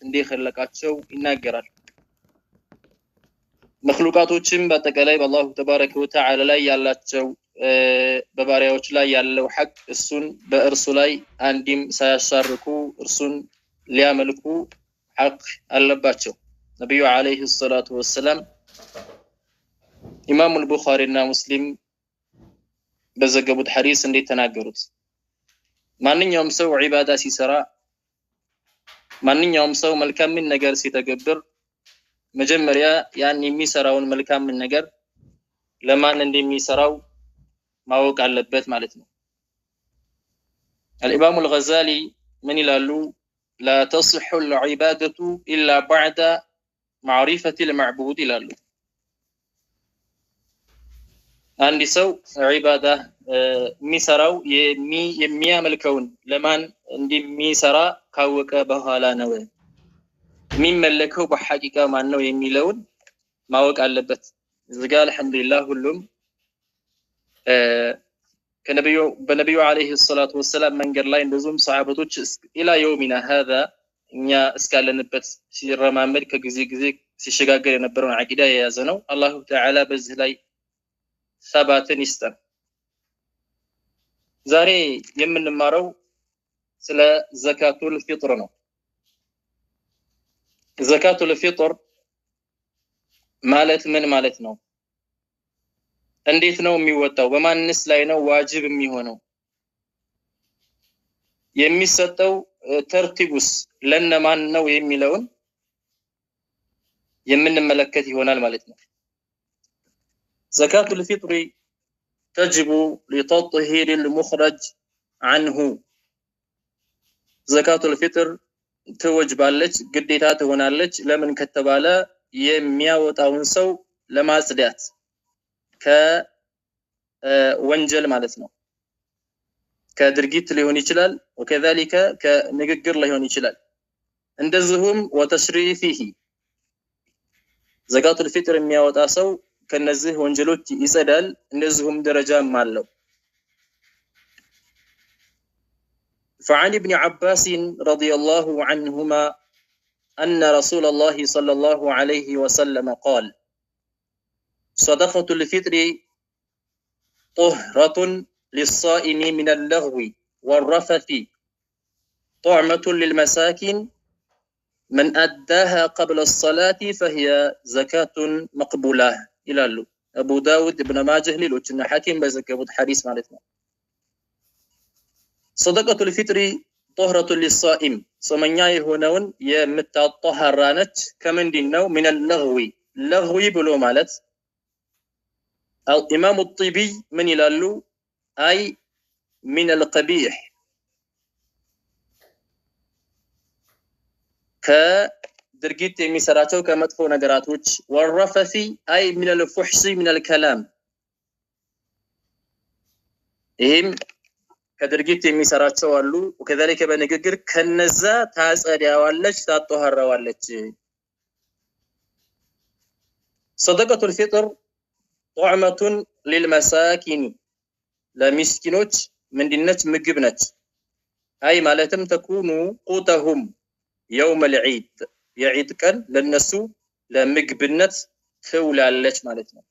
እንደከለቃቸው ይናገራል። መክሉቃቶችም በአጠቃላይ በአላሁ ተባረከ ወተዓላ ላይ ያላቸው በባሪያዎች ላይ ያለው ሐቅ እሱን በእርሱ ላይ አንድም ሳያሻርኩ እርሱን ሊያመልኩ ሐቅ አለባቸው። ነቢዩ ዓለይሂ ሰላቱ ወሰላም ኢማሙል ቡኻሪ እና ሙስሊም በዘገቡት ሐዲስ እንዴት ተናገሩት? ማንኛውም ሰው ዒባዳ ሲሰራ፣ ማንኛውም ሰው መልካምን ነገር ሲተገብር መጀመሪያ ያን የሚሰራውን መልካምን ነገር ለማን እንደሚሰራው ማወቅ አለበት ማለት ነው። አልኢማሙ አልገዛሊ ምን ይላሉ? ላ ተስሑ ልዒባደቱ ኢላ ባዕደ ማዕሪፈት ልመዕቡድ ይላሉ። አንድ ሰው ዒባዳ የሚሰራው የሚያመልከውን ለማን እንደሚሰራ ካወቀ በኋላ ነው። የሚመለከው በሐቂቃ ማን ነው የሚለውን ማወቅ አለበት። እዚህ ጋ አልሐምዱሊላህ ሁሉም ከነቢዩ በነቢዩ ዓለይሂ ሰላቱ ወሰላም መንገድ ላይ እንደዚሁም ሰሃቦች ኢላ የውሚና ሀዛ እኛ እስካለንበት ሲረማመድ ከጊዜ ጊዜ ሲሸጋገር የነበረውን አቂዳ የያዘ ነው። አላሁ ተዓላ በዚህ ላይ ሰባትን ይስጠን። ዛሬ የምንማረው ስለ ዘካቱል ፊጥር ነው። ዘካቱል ፊጥር ማለት ምን ማለት ነው? እንዴት ነው የሚወጣው? በማንስ ላይ ነው ዋጅብ የሚሆነው? የሚሰጠው ተርቲቡስ ለነማን ነው የሚለውን የምንመለከት ይሆናል ማለት ነው። ዘካቱል ፊጥሪ ተጅቡ ሊተጥሂር ልሙኽረጅ አንሁ። ዘካቱል ፊጥር ትወጅባለች፣ ግዴታ ትሆናለች። ለምን ከተባለ የሚያወጣውን ሰው ለማጽዳት ከወንጀል ማለት ነው። ከድርጊት ሊሆን ይችላል፣ ወከዛሊከ ከንግግር ሊሆን ይችላል። እንደዚሁም ወተሽሪፊሂ ዘካቱል ፊጥር የሚያወጣ ሰው ከነዚህ ወንጀሎች ይጸዳል፣ እንደዚሁም ደረጃም አለው። فعن ابن عباس رضي الله عنهما أن رسول الله صلى الله عليه وسلم قال: صدقة الفطر طهرة للصائم من اللغو والرفث، طعمة للمساكين، من أداها قبل الصلاة فهي زكاة مقبولة ይላሉ። አቡ ዳውድ፣ ኢብነ ማጅህ፣ ሌሎችና ሐኪም በዘገቡት ሐዲስ ማለት ነው። ሰደቀቱል ፊጥሪ ጦህረቱን ሊሳኢም ጾመኛ የሆነውን የምታጠሃራ ነች። ከምንድን ነው? ሚነ ለግዊ። ለግዊ ብሎ ማለት ኢማሙ ጢቢይ ምን ይላሉ? አይ ሚነል ቀቢሕ ከድርጊት የሚሰራቸው ከመጥፎ ነገራቶች፣ ወረፈሲ አይ ሚነል ፉሕሲ ሚነል ከላም ይህም ከድርጊት የሚሰራቸው አሉ። ወከዛሊከ በንግግር ከነዛ ታጸዳዋለች፣ ታጠሃረዋለች። ሰደቀቱል ፊጥር ጧዕመቱን ሊልመሳኪኒ ለሚስኪኖች ምንድነች? ምግብ ነች። አይ ማለትም ተኩኑ ቁተሁም የውመል ዒድ የዒድ ቀን ለነሱ ለምግብነት ትውላለች ማለት ነው።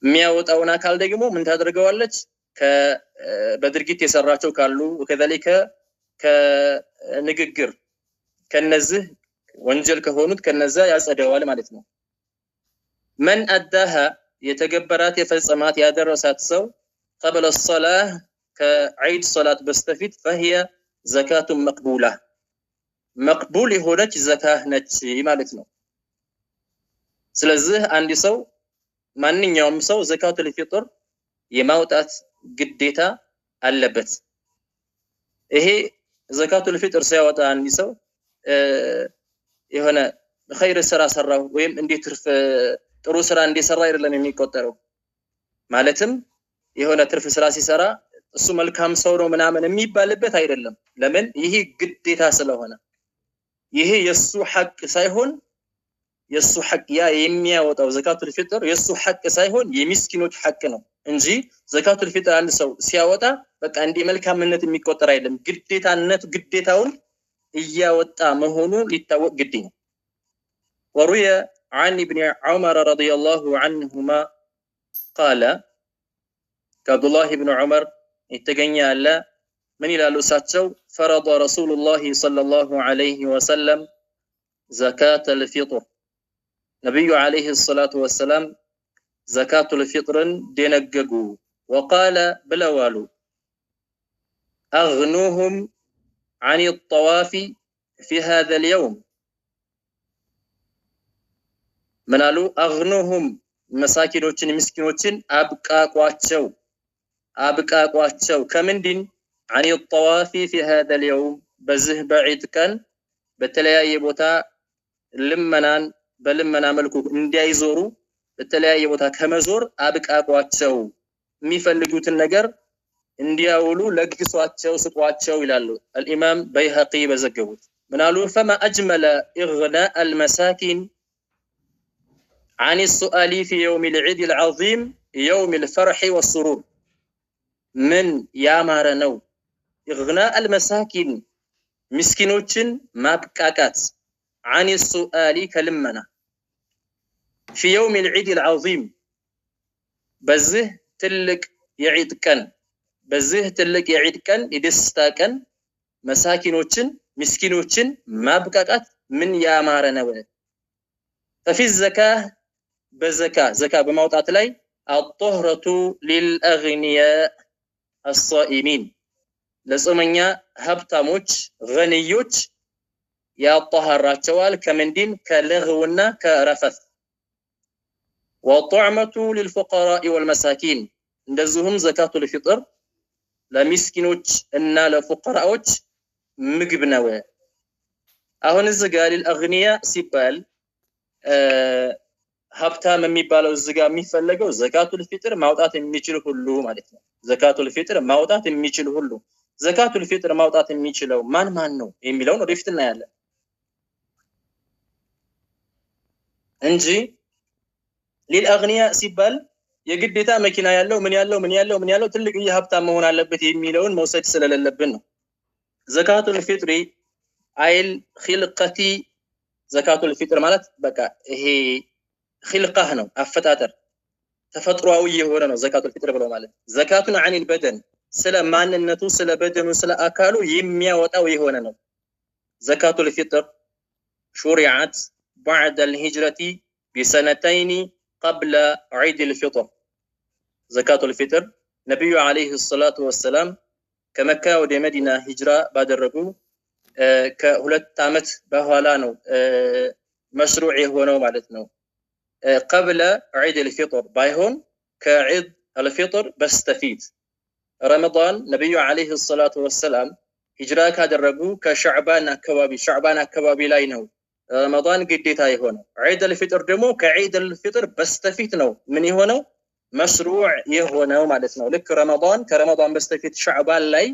የሚያወጣውን አካል ደግሞ ምን ታደርገዋለች? በድርጊት የሰራቸው ካሉ ወከዛሊከ ከንግግር ከነዚህ ወንጀል ከሆኑት ከነዛ ያጸደዋል ማለት ነው። መን አዳሃ የተገበራት የፈጸማት ያደረሳት ሰው ቀብለ ሰላህ ከዒድ ሰላት በስተፊት ፈሂየ ዘካቱን መቅቡላ መቅቡል የሆነች ዘካህ ነች ማለት ነው። ስለዚህ አንድ ሰው ማንኛውም ሰው ዘካቱል ፊጥር የማውጣት ግዴታ አለበት። ይሄ ዘካቱል ፊጥር ሲያወጣ አንድ ሰው የሆነ ኸይር ስራ ሰራው ወይም እንዴት ትርፍ ጥሩ ስራ እንደሰራ አይደለም የሚቆጠረው። ማለትም የሆነ ትርፍ ስራ ሲሰራ እሱ መልካም ሰው ነው ምናምን የሚባልበት አይደለም። ለምን? ይሄ ግዴታ ስለሆነ ይሄ የሱ ሐቅ ሳይሆን የሱ ሐቅ ያ የሚያወጣው ዘካቱል ፊጥር የሱ ሐቅ ሳይሆን የሚስኪኖች ሐቅ ነው እንጂ ዘካቱል ፊጥር አንድ ሰው ሲያወጣ በቃ እንዲህ መልካምነት የሚቆጠር አይደለም። ግዴታነቱ ግዴታውን እያወጣ መሆኑ ሊታወቅ ግድ ነው። ወሩየ عن ابن عمر رضي الله عنهما قال ከአብዱላህ ብን ዑመር የተገኘ አለ። ምን ይላሉ እሳቸው? ፈረض ረሱሉላህ ሰለላሁ ዐለይሂ ወሰለም ዘካተል ፊጥር፣ ነቢዩ ዐለይሂ ሰላቱ ወሰላም ዘካቱል ፊጥርን ደነገጉ። ወቃለ ብለዋሉ አግኑሁም عن الطواف في هذا اليوم። ምን አሉ? አግኑሁም መሳኪኖችን ምስኪኖችን አብቃቋቸው አብቃቋቸው ከምንድን? عن الطواف في هذا اليوم፣ በዚህ በዒድ ቀን በተለያየ ቦታ ልመናን በልመና መልኩ እንዳይዞሩ በተለያየ ቦታ ከመዞር አብቃቋቸው፣ የሚፈልጉትን ነገር እንዲያውሉ ለግሷቸው፣ ስጧቸው ይላሉ አልኢማም በይሀቂ በዘገቡት። ምናሉ? ፈማ አጅመለ ኢግናእ አልመሳኪን عن السؤال في يوم العيد العظيم يوم الفرح والسرور። ምን ያማረ ነው ኢግናእ አልመሳኪን ምስኪኖችን ማብቃቃት عن السؤال ከልመና في يوم العيد العظيم በዚህ ትልቅ የዒድ ቀን በዚህ ትልቅ የዒድ ቀን የደስታ ቀን መሳኪኖችን ምስኪኖችን ማብቃቃት ምን ያማረ ነው። ففي الزكاة በዘካ ዘካ በማውጣት ላይ الطهرة للأغنياء الصائمين ለጾመኛ ሀብታሞች ገንዮች ያጠሃራቸዋል ከምንድን? ከለግውና ከረፈት። ወጡዕመቱ ሊልፉቀራኢ ወልመሳኪን እንደዚሁም ዘካቱል ፊጥር ለሚስኪኖች እና ለፉቀራዎች ምግብ ነው። አሁን እዚህ ጋር ሊልአግኒያ ሲባል ሀብታም የሚባለው እዚህ ጋር የሚፈለገው ዘካቱል ፊጥር ማውጣት የሚችል ሁሉ ማለት ነው። ዘካቱል ፊጥር ማውጣት የሚችል ሁሉ። ዘካቱል ፊጥር ማውጣት የሚችለው ማን ማን ነው የሚለውን ወደፊት እናያለን እንጂ ሊልአግኒያ ሲባል የግዴታ መኪና ያለው ምን ያለው ምን ያለው ምን ያለው ትልቅ ሀብታም መሆን አለበት የሚለውን መውሰድ ስለሌለብን ነው። ዘካቱል ፊጥሪ አይል ኺልቀቲ፣ ዘካቱል ፊጥር ማለት በቃ ይሄ ኺልቃህ ነው፣ አፈጣጠር ተፈጥሯዊ የሆነ ነው። ዘካቱል ፊጥር ብለው ማለት ዘካቱን አኒል በደን ስለ ማንነቱ ስለ በደኑ ስለ አካሉ የሚያወጣው የሆነ ነው። ዘካቱል ፊጥር ሹሪዓት بعد الهجرة بسنتين قبل عيد الفطر። ዘካቱል ፊጥር ነቢዩ ዐለይሂ ሰላቱ ወሰላም ከመካ ወደ መዲና ሂጅራ ባደረጉ ከ2 ዓመት በኋላ ነው መሽሩዕ የሆነው ማለት ነው። قبل عيد الفطر ባይሆን ከዒድ አልፊጥር በስተፊት ረመዳን ነቢዩ ዐለይሂ ሰላቱ ወሰላም ሂጅራ ካደረጉ ከሸዕባን አካባቢ ሸዕባን አካባቢ ላይ ነው ረመዳን ግዴታ የሆነው። ዒድ አልፊጥር ደግሞ ከዒድ አልፊጥር በስተፊት ነው ምን የሆነው መሽሩዕ የሆነው ማለት ነው። ልክ ረመዳን ከረመዳን በስተፊት ሸዕባን ላይ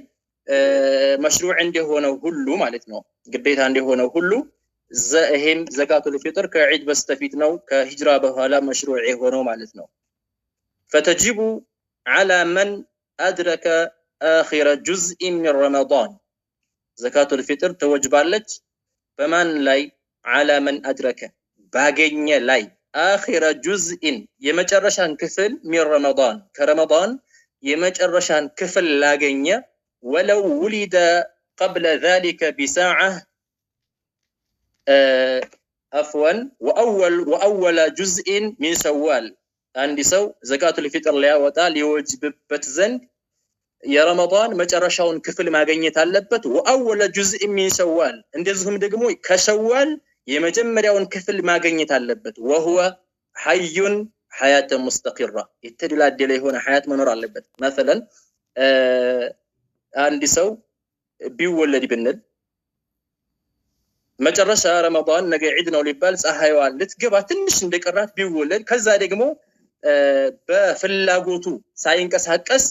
መሽሩዕ እንደሆነው ሁሉ ማለት ነው፣ ግዴታ እንደሆነው ሁሉ ይሄም ዘካቱል ፊጥር ከዒድ በስተፊት ነው ከሂጅራ በኋላ መሽሩዕ የሆነው ማለት ነው። ፈተጅቡ ዐላ መን አድረከ አኺረ ጁዝኢን ሚን ረመዳን፣ ዘካቱል ፊጥር ትወጅባለች በማን ላይ? ዐላ መን አድረከ ባገኘ ላይ አኺረ ጁዝኢን የመጨረሻን ክፍል ሚን ረመዳን ከረመዳን የመጨረሻን ክፍል ላገኘ ወለው ውሊደ ቀብለ ዛሊከ ቢሳዓ አፍወን ወአወለ ጁዝኢን ሚን ሸዋል፣ አንድ ሰው ዘካቱል ፊጥር ሊያወጣ ሊወጅብበት ዘንድ የረመዳን መጨረሻውን ክፍል ማግኘት አለበት። ወአወለ ጁዝኢን ሚን ሸዋል እንደዚሁም ደግሞ ከሸዋል የመጀመሪያውን ክፍል ማግኘት አለበት። ወሁወ ሐዩን ሐያተ ሙስተቂራ የተደላደለ የሆነ ሐያት መኖር አለበት። መሰለን አንድ ሰው ቢወለድ ብንል መጨረሻ ረመዳን ነገ ዒድ ነው ሊባል ፀሐይዋ ልትገባ ትንሽ እንደቀራት ቢወለድ ከዛ ደግሞ በፍላጎቱ ሳይንቀሳቀስ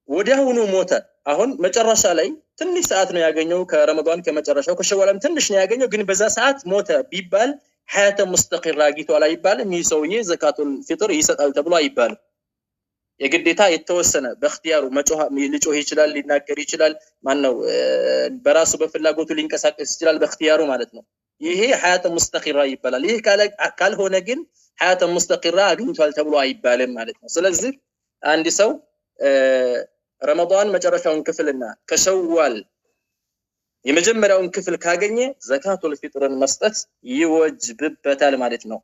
ወዲያውኑ ሞተ። አሁን መጨረሻ ላይ ትንሽ ሰዓት ነው ያገኘው ከረመዳን ከመጨረሻው ከሸዋልም ትንሽ ነው ያገኘው፣ ግን በዛ ሰዓት ሞተ ቢባል ሐያተ ሙስተቂራ አግኝቷል አይባልም። ይህ ሰውዬ ዘካቱል ፊጥር ይሰጣል ተብሎ አይባልም። የግዴታ የተወሰነ በእክትያሩ መጮህ ሊጮህ ይችላል፣ ሊናገር ይችላል። ማነው በራሱ በፍላጎቱ ሊንቀሳቀስ ይችላል፣ በእክትያሩ ማለት ነው። ይሄ ሐያተ ሙስተቂራ ይባላል። ይህ ካልሆነ ግን ሐያተ ሙስተቂራ አግኝቷል ተብሎ አይባልም ማለት ነው። ስለዚህ አንድ ሰው ረመዳን መጨረሻውን ክፍልና ከሸዋል የመጀመሪያውን ክፍል ካገኘ ዘካቱል ፊጥርን መስጠት ይወጅብበታል ማለት ነው።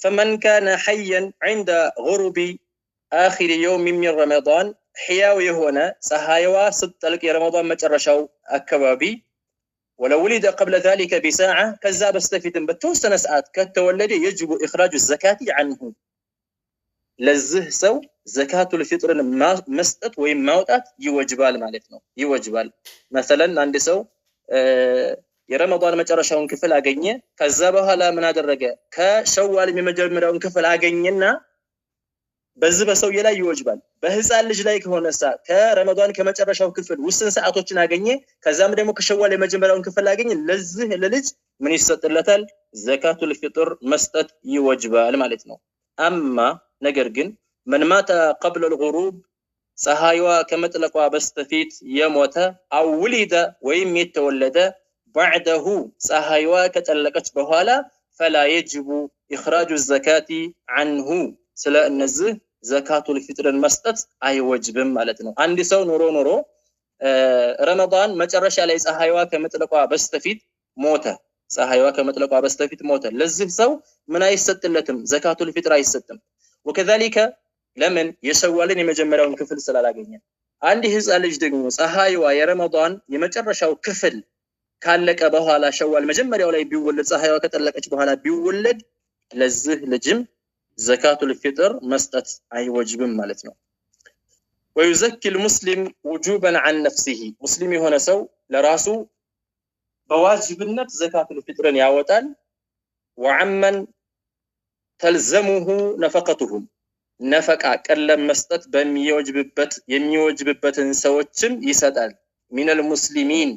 فمن كان حيا عند غروب آخر يوم من رمضان ሕያው የሆነ ፀሐይዋ ስትጠልቅ የረመዳን መጨረሻው አካባቢ ولو ولد قبل ذلك بساعة ከዛ በስተፊትም በተወሰነ ሰዓት ከተወለደ يجب إخراج الزكاة عنه ለዚህ ሰው ዘካቱል ፊጥርን መስጠት ወይም ማውጣት ይወጅባል ማለት ነው። ይወጅባል። مثلا አንድ ሰው የረመዳን መጨረሻውን ክፍል አገኘ። ከዛ በኋላ ምን አደረገ? ከሸዋልም የመጀመሪያውን ክፍል አገኘና በዚህ በሰውዬ ላይ ይወጅባል። በህፃን ልጅ ላይ ከሆነሳ ከረመዳን ከመጨረሻው ክፍል ውስን ሰዓቶችን አገኘ። ከዛም ደግሞ ከሸዋል የመጀመሪያውን ክፍል አገኘ። ለዚህ ለልጅ ምን ይሰጥለታል? ዘካቱል ፊጥር መስጠት ይወጅባል ማለት ነው። أما ነገር ግን من مات قبل الغروب ፀሐይዋ ከመጥለቋ በስተፊት የሞተ أو ولد ወይም የተወለደ بعده ፀሐይዋ ከጠለቀች በኋላ فلا يجب إخراج الزكاة عنه ስለ እነዚህ ዘካቱል ፊጥርን መስጠት አይወጅብም ማለት ነው። አንድ ሰው ኖሮ ኖሮ ረመዳን መጨረሻ ላይ ፀሐይዋ ከመጥለቋ በስተፊት ሞተ። ፀሐይዋ ከመጥለቋ በስተፊት ሞተ። ለዚህ ሰው ምን አይሰጥለትም? ዘካቱል ፊጥር አይሰጥም። وكذلك ለምን የሸዋልን የመጀመሪያውን ክፍል ስላላገኘ። አንድ ህፃን ልጅ ደግሞ ፀሐይዋ የረመዳን የመጨረሻው ክፍል ካለቀ በኋላ ሸዋል መጀመሪያው ላይ ቢወለድ ፀሐይዋ ከጠለቀች በኋላ ቢወለድ ለዚህ ልጅም ዘካቱል ፊጥር መስጠት አይወጅብም ማለት ነው። ويزكي المسلم وجوبا عن نفسه ሙስሊም የሆነ ሰው ለራሱ በዋጅብነት ዘካቱል ፊጥርን ያወጣል። وعمن تلزمه نفقتهم ነፈቃ ቀለብ መስጠት በሚወጅብበት የሚወጅብበትን ሰዎችም ይሰጣል። من المسلمين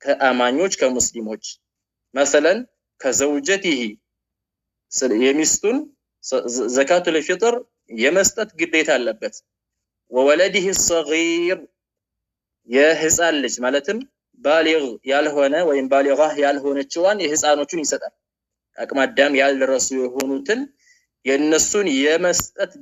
ከአማኞች ከሙስሊሞች مثلا كزوجته የሚስቱን ዘካቱል ፊጥር የመስጠት ግዴታ አለበት። وولده الصغير የህፃን ልጅ ማለትም ባሊግ ያልሆነ ወይም ባሊጋህ ያልሆነችዋን የህፃኖቹን ይሰጣል። አቅመ አዳም ያልደረሱ የሆኑትን የእነሱን የመስጠት